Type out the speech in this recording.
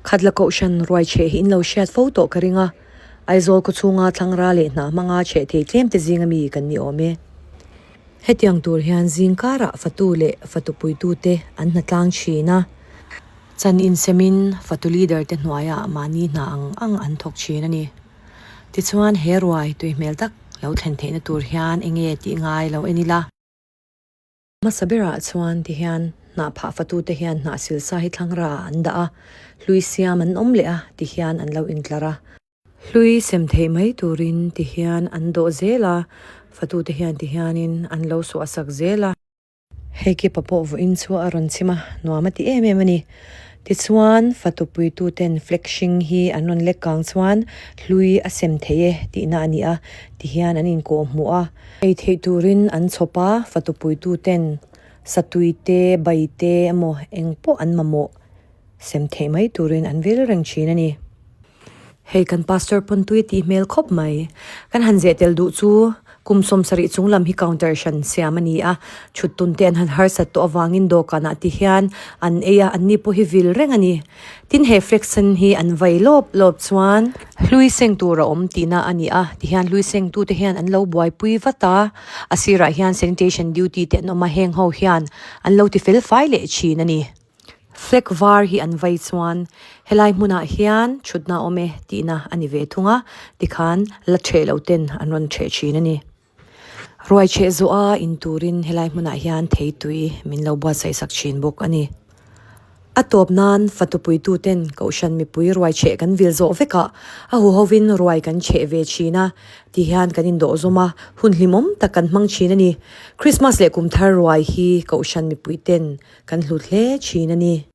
Khatla Kohhran ruai chheh hi in lo hriat fo tawh ka ring a, Aizawl khawchhunga thlangra leh hnah hmanga chheh thei tlem te zinga mi kan ni awm e. Hetiang tur hian zing karah fatu leh fatu puitute an hna tlang thin a, chan insemin fatu leader te hnuaiah mahni hna ang ang an thawk thin a ni. Tichuan he ruai tui hmel tak lo thlen theihna tur hian enge tih ngai lo en ila. Hmasa berah chuan ti hian hnah phah fatute hian hnah silsa hi thlangra ah an dah a, hlui siam an awm leh a ti hian an lo intlar a. Hlui sem theih mai turin ti hian an dawh zel a, fatute hian ti hianin an lo suah sak zel a. Hei kipa pawh vawiin chu a rawn chim a, nuam a ti em em a ni. Tichuan fatu puituten flag hring hi an rawn lek kang chuan hlui a sem thei e tihna a ni a, ti hian an inkawh hmuh a. Ei theih turin an chhawp a, fatu puituten satui te, bai te emaw engpawh an mamawh sem theih mai turin an vil reng thin a ni. Hei kan pastor pawn tui a tih hmel khawp mai. Kan han zeh tel duh chu kum 70 chung lam hi counter hran siam a ni a, thut tun te an han harsat tawh avangin dawhkanah ti hian an ei a, anni pawh hi vil reng a ni. Tin he flag sen hi an vai lawp lawp chuan hlui seng tur a awm tihna a ni a, tihian hlui seng tute hian an lo buaipui vat a, a sirah hian sanitation duty te an awm a, heng ho hian an lo ti fel fai leh thin a ni. Flag var hi an vai chuan helai hmunah hian thutna awm e tihna a ni ve thung a, tikhan la ṭheh lo ten an rawn ṭheh ṭhin a ni. Ruai chheh zawh a in turin helai hmunah hian theitui min lo buatsaih sak ṭhin bawk a ni. A tawp nan fatupuitu ten Kohhran mipui ruai chheh kan vil zawh vekah a huhovin ruai kan chheh ve ṭhin a, ti hian kan indawh zawm a, hun hlimawm tak kan hmang ṭhin a ni. Krismas leh Kumthar ruai hi Kohhran mipui ten Kan hlut hle thin a ni.